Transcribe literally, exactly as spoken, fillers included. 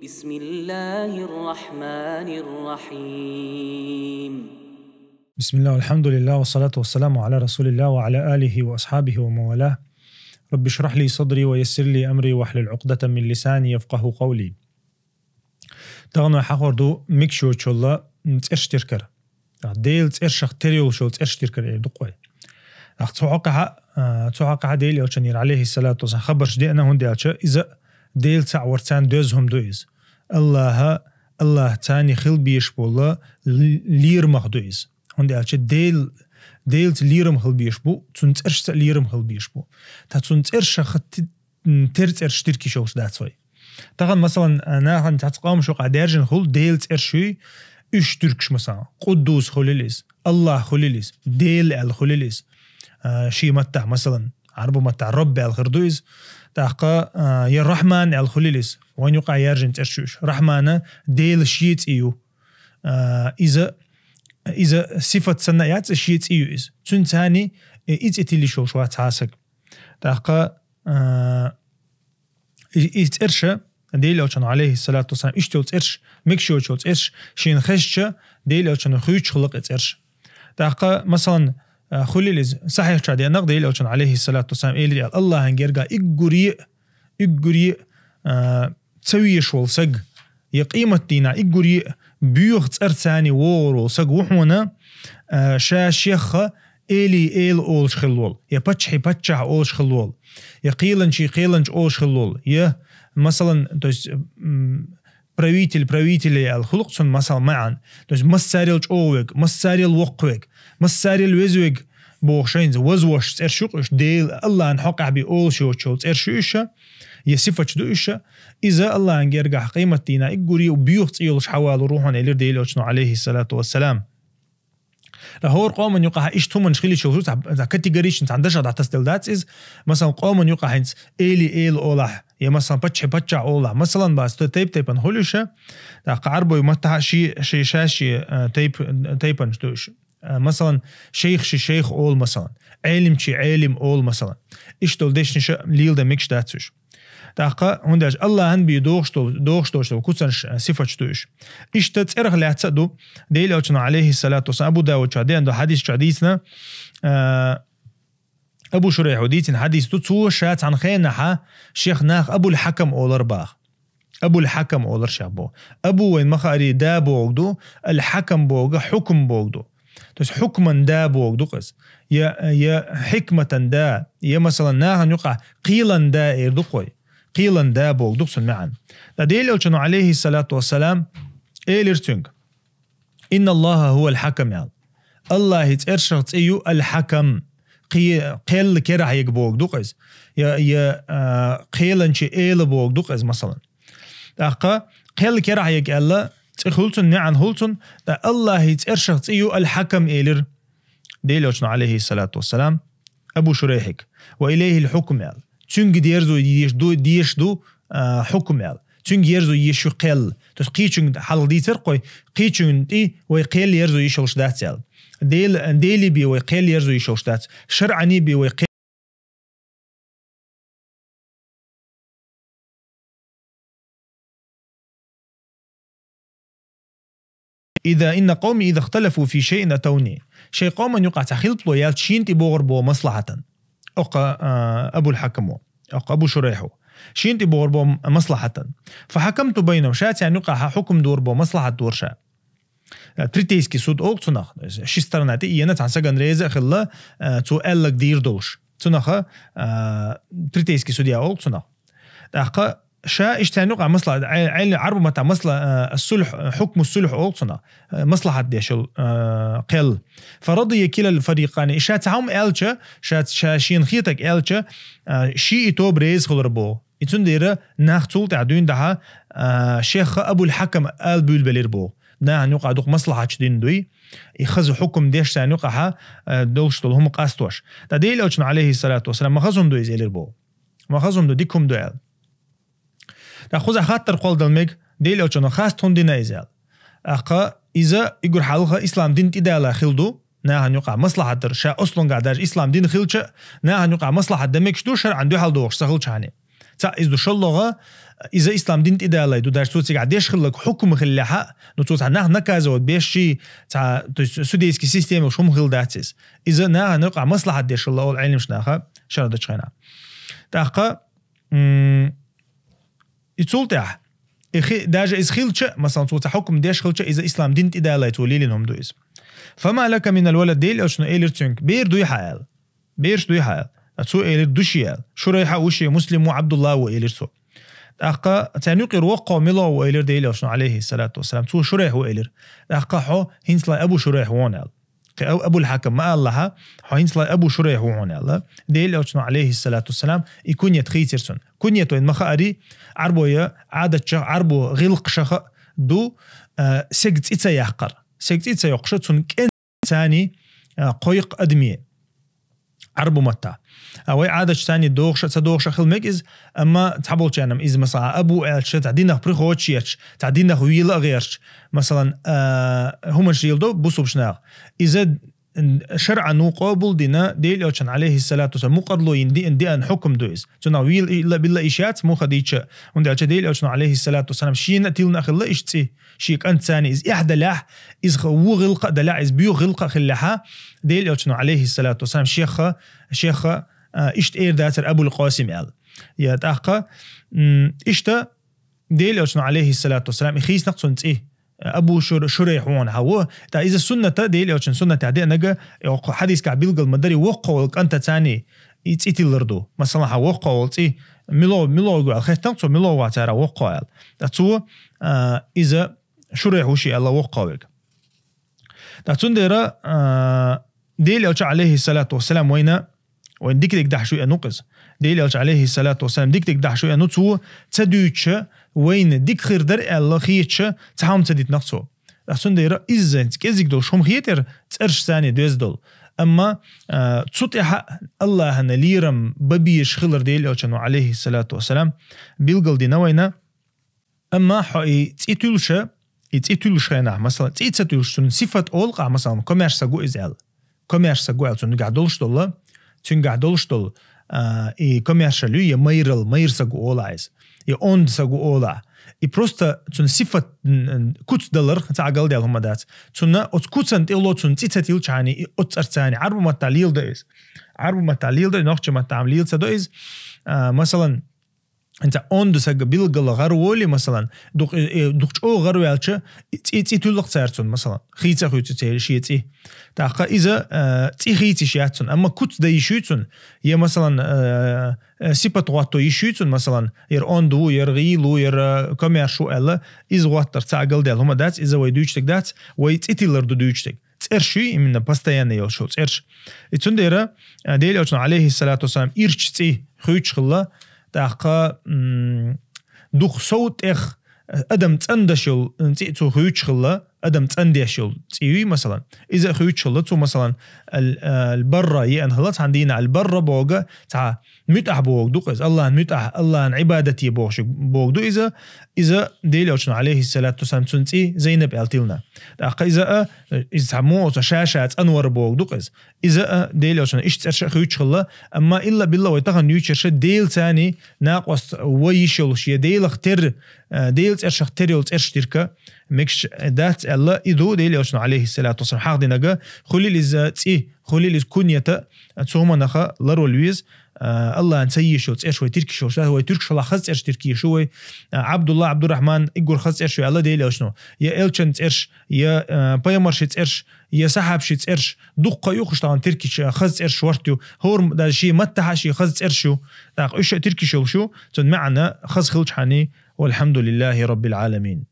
بسم الله الرحمن الرحيم. بسم الله والحمد لله والصلاة والسلام على رسول الله وعلى آله وأصحابه ومن والاه. رب اشرح لي صدري ويسر لي أمري واحلل عقدة من لساني يفقهوا قولي. Тахана хьахор ду микшочулла цӀерш тиркар. Дела цӀершах тер йолчул цӀерш тиркар эр дукъой. Ах цу хьакъа, а, цу хьакъа Дела Элчанира, алейхи салату вассалам, хабарш деана, хӀунда аьлча иза Дела цаӀ варцан доьз хӀума ду иза. Аллаха, Аллах цани хил беш болла ли-, лирамах ду иза. ХӀунда аьлча Дел-, Делца лирам хил беш бу, цун цӀершца лирам хил беш бу. Та цун цӀершах ти-, м, тер цӀерш тирки шолш дац вай. Тахан, масалан, а, нахан цац къам шо къа держин хул Дел цӀерш юй, уьш тиркш, масалан, Къуддус хулил из, Аллах хулил из, Дел аьл хулил из. А, ши маттах, масалан, арбу маттах Рабб аьл хир ду из. Тахка, а, я Рахман аьл хулил из. Ван юкъа яржин цӀерш юш. Рахмана Дел ши цӀи ю. А, иза, иза сифат санна яц ши цӀи ю из. Цун цани, э, и цӀи тили шолш вац хасаг. Тахка, а, и, и цӀерша, Дел Элчан, алейхи салату вассалам, иштел цӀерш, микшочул цӀерш, шин хешча, Дел Элчан хуйч хулак цӀерш. Тахка, масалан, а, хулил из сахихча денах Дел Элчан, алейхи салату вассалам, элри ал Аллахан герга иггури, иггури, а, цавеш вол саг, я къимат дина иггури буьх цӀар цани вогӀур вол саг вухуна, а, ша шеха эли эл олш хилвол, я пачхи паччах олш хилвол, я кхеланчи кхеланч олш хилвол, я, масалан, то есть, м, правитель правителей ал хулук цун масал маан. То есть, массарел чӀовег, массарел вокхвег, массарел везвег, бохшайнз, возвош цӀерш юкъуш, Дел Аллахан хьокъахь би олш йочул цӀерш юша, я сифач ду иша, иза Аллахан гергахь къимат дина иггури буьх цӀи йолш хьавалу рухун элир Дел Элчан, алейхи салату вассалам. Ра хӀор къоман юкъа иш туманш хилиш йолш, ца, ца категоричен цан даша датас дел дац из, масалан, къоман юкъа хӀинц эли эл олахь, я, масалан, паччи пачча олахь, масалан, бас, то тайп-тайпан хулюша, да, къарбой матта ши, ши, ша ши, э, тайп, тайпан штуш. Э, масалан, шейх ши шейх ол, масалан. Элим чи элим ол, масалан. Иштол дешниша лилда микш дацуш. Тахка, хӀунда аьлча Аллахан би дохуш дол-, дохуш долуш долу куцанаш, а, сифаташ ду уьш. Иштта цӀерах лаьцна а ду, Дел Элчано, алейхи салату вассалам, Абу Давуд чохь деана ду хьадис чохь дийцина, а, Абу Шурайху дийцина хьадис ду, цо ша цхьана хенахьа шех нах Абул Хьакам олар баха. Абул Хьакам олар шех бо. Абу вайн махари да богу ду, ал Хьакам богу, хьукм богу ду. То есть хьукман да богу ду къас. Я, я хьикматан да, я, масалан, нахан юкъа кхелан да эр ду къой. Кхелан да богу ду цун маьӀан. Ткъа Дела Элчано, алейхи салату вассалам, элир цуьнга: «Инна Аллаха хӀуал Хьакам», – аьлла. Аллахи цӀершах цӀе ю Ал-Хьакам. Кхе-, кхел керахь ег богу ду къас. Я, я, а, кхеланчи эла богу ду къас, масалан. Тахка кхел керахь ег аьлла, цӀе хуьлцун, маьӀан хуьлцун, ткъа Аллахи цӀершах цӀе ю Ал-Хьакам элир Дела Элчано, алейхи салату вассалам, Абу Шурайхик. «Ва илейхил хьукм», – аьлла. Цуьнга дерзо деш ду, деш ду, а, хьукм аьлла. Цуьнга ерзо еш ю кхел. То есть кхечуьнга хьалха дийцар къой, кхечуьнга тӀе вай кхел ерзо еш йолуш дац аьлла. Дел-, Дели бе вай кхел ерзо еш йолуш дац. ШарӀани бе вай кхел «Иза инна къауми иза хталафу фи шайин атауни». Шайн къоман юкъа цхьа хилпало яьлча шин тӀе богӀур бо маслахьатан. Оккха, а, Абул Хьакамо. Оккха Абу Шурайху. Шин тӀе богӀур бо маслахьатан. «Фа хьакамту байнахум», ша царна юкъа хьа хьукм дора бо, маслахьат дора ша. А, третейский суд олу цунах. Ши сторона тӀе иена цхьана саган реза а хилла, а, цо аьллаг дийр долуш. Цунаха, а, третейский судья олу цунах. Тахка ша иштта царна юкъа масла-, Ӏе-, Ӏелли Ӏарбу мата масла-, а, сулхь, хьукму сулхь олу цунах, а, маслахьат деш йолу, а, кхел. «Фа радия килал фарикъани». И ша цхьа хӀума аьлча, ша, ша шена хетаг аьлча, а, ши и тоба реза хилар боху. И цундела нах цул тӀаьхьа дуьйна дахьа, а, шеха Абул Хьакам ала буьйлабелира боху. Нахана юкъа дукха маслахьаташ дина дуй. И хаза хьукм деш царна юкъахьа, а, долуш долу хӀума къастош. Ткъа Дела Элчано, алейхи салату вассалам, ма хаза хӀума ду иза элира боху. Ма хаза хӀума ду, дика хӀума ду аьлла. Ткъа кхузахь хаттар кхолладала мега, Дела Элчано хаста хӀунда дина иза аьлла. Аккха иза игур хьалха ислам дин тӀедала хила ду, нахана юкъа маслахьат дар, ша ослунгахь даже ислам дин хилча, нахана юкъа маслахьат дан мегаш ду, шарӀан дуьхьал дохуш ца хилчахьани. Цхьаъ из ду, шоллагӀа, иза ислам дин тӀедалай ду, даже цо цигахь деш хилларг хьукум хиллехьа, ну, цо цхьа нах наказывать беш ши, цхьа, то есть судейский система йолуш хӀума хилла дац иза. Иза нахана юкъахь маслахьат деш хилла олу Ӏелимаш наха шархь дечу хенахь. ТӀаккха, м, и цул тӀаьхьа, и хи-, даже иза хилча, масалан, цо цхьа хьукум деш хилча, иза ислам дин тӀедалай цо лелийна хӀума ду иза. «Фама лака минал валад», Делан Элчано элира цуьнга, бер дуй хьан аьлла. Бераш дуй хьан аьлла. Ткъа цо элира, ду шен аьлла. Шурайхь а ву шен, Муслим ву, Абдулла ву элира цо. ТӀаккха царна юкъера воккхо мила ву элира Делан Элчано, алейхиссалату вассалам. Цо Шурайхь ву элира. ТӀаккха хьо хӀинцалай Абу Шурайхь ву хьуна аьлла. Кхин Абу-, Абул Хьакам ма аллахьа, хьо хӀинцалай Абу Шурайхь ву хьуна аьлла. Делан Элчано, алейхиссалату вассалам, и куньят хийцира цунна. Куньят вайн ма хаъара, Ӏарбойн Ӏадатчех, Ӏарбойн гӀиллакхашха ду, а, сега цӀе ца яккхар. Сега цӀе ца йоккхуш, цунна кӀен царний, а, кхойкху адаме. Ӏарбу матта. А вай Ӏадатчу царний дохуша, ца дохуша хила мега иза, амма цхьаболчарна иза, масала, Абу аьлча, цхьа динах прихочуш ечу, цхьа динах вела а гӀерташ, масалан, а, хӀуманаш леладо бусулбаш наха. Иза, м, шарӀан ву къобал дина, Делан Элчан, алейхиссалату вассалам, мукъарло йина диъна, диъна хьукум ду иза. Цунах вийла, илла, билла йиш яц, муха дийча, хӀунда аьлча Делан Элчано, алейхиссалату вассалам, шена а тиллина а хилла иштта цӀе, шен кӀант царний иза эхь далахь, иза ха-, ву гӀиллакх а далахь, иза боьха гӀиллакх а хиллехьа, Делан Элчано, алейхиссалату вассалам, шех а, шех а, а, иштта эр дацара Абул Къасим аьлла. Я тӀаккха, м, иштта Делан Элчано, алейхиссалату вассалам, и хийцина цунна цӀе, Абу Шур-, Шурайхь ву хьуна аьлла. ТӀаккха иза сунната, Делан Элчан суннатехь деанарг, и окху хьадисехь билгал ма дарий, воккхо волу кӀанта царний и цӀе тиллар ду. Масалан, хьан воккхо волу цӀе, мила, мила ву аьлла, хеттина цо, мила ву цара воккхо аьлла. ТӀаккха цо, а, иза Шурайхь ву шен аьлла воккхо верг. ТӀаккха цундела, а, Делан Элча, алейхиссалату вассалам, вайна, вайна дика дерг дахьаш веана ву-кх иза. Делан Элча, алейхиссалату вассалам, дика дерг дахьаш веана ву, цо ца дуьйцуша, вайна дика хир дара аьлла хеташ, цхьа хӀума ца дитина цо. ТӀаккха цундела изза кӀезиг долуш хӀума хетара цӀерш царний доьзна долу. Амма, а, цу тӀехь Аллахьана лерам бан безаш хилар Делан Элчано, алейхиссалату вассалам, билгал дина вайна. Амма хьо и цӀе туьллуша, и цӀе туьллуш хенахь, масалан, цӀе ца туьллуш, цунна сифат олу-кх ахь, масалан, комаьрша саг ву иза аьлла. Комаьрша саг ву аьлла, цуьнгахь долуш долу, цуьнгахь долуш долу, а, и комаьршалла ю, я майралла, майра саг ву олу ахь иза, я онда саг ву олу ахь. И просто цунна сифат, м, м, куц далар, цхьа а галдаьлла хӀума дац. Цунна оцу куцан тӀехула цунна цӀе ца тиллачхьана, и оцу цӀарца царний, Ӏарбу маттахь леладо иза. Ӏарбу маттахь леладо, нохчийн маттахь лела ца до иза. А, масалан, ХӀинца онда сага билггала гӀар волий, масалан, дукха, э, дукха чӀогӀа гӀар ваьлча, цӀе, цӀе туьллу-кх цара цунна, масалан, хийца а хуьйцу церан шен цӀе. ТӀаккха иза, э, цӀе хийца йиш яц цунна, амма куц дан йиш юй цунна, я, масалан, э, э, сипат гӀотто йиш юй цунна, масалан, яра онда ву, яра гӀийла ву, яра комаьрша ву аьлла, иза гӀоттар цхьа а галдаьлла хӀума дац, иза вай дуьйцуш дерг дац, вай цӀе тиллар ду дуьйцуш дерг. ЦӀерш юй, именно постоянно йолуш йолу цӀерш. И цундела, а, Делан Элчано, алейхиссалату вассалам, ирча цӀе хуьйцуш хилла, тӀаккха, м, дукха сов тӀех, а, адам цӀандаш йолу цӀе цо хуьйцуш хилла, адам цӀандеш йолу цӀе юй, масалан. Иза а хуьйцуш хилла цо, масалан, ал-, ал-Барра еана хилла, цхьана дийнахь ал-Барра боху, цхьа муьтӀахь боху ду-кх иза, Аллахьан муьтӀахь, Аллахьан Ӏибадате бохуш боху ду иза. Иза Делан Элчано, алейхиссалату вассалам, цунна цӀе Зайнаб аьлла тиллина. ТӀаккха иза а, иза цхьа муха ша-ша цӀанвар боху ду-кх иза. Иза а Делан Элчано иштта цӀерш а хуьйцуш хилла, амма илла-билла вай тахана дуьйцурш Делаца царний накъост вай йиш йолуш, я Делах тера, а, Делан цӀершах тера йолу цӀерш дирка мегаш дац аьлла, и ду Делан Элчано, алейхиссалату вассалам, хьахдинарг, хуьлийла иза цӀе, хуьлийла иза куньята, цу хӀуманах ларвала веза, а, Аллахьан ца езаш йолу цӀерш вай тиркиш йолуш дац, вай туьркашкахь хаза цӀерш тиркиш ю вай, а, Абдулла, Абдурахман, уггар хаза цӀерш ю аьлла Делан Элчано, я элчан цӀерш, я, а, пайхамарши цӀерш, я сахьабаши цӀерш, дуккха а ю-кх уьш тахана тиркиш, хаза цӀерш ворхӀ ю, хӀора даже шен маттахь а шен хаза цӀерш ю, тӀаккха уьш а тиркиш йолуш ю, цуьнан маьӀна хаза хилчхьана, валхьамдулиллахи раббил Ӏаламин.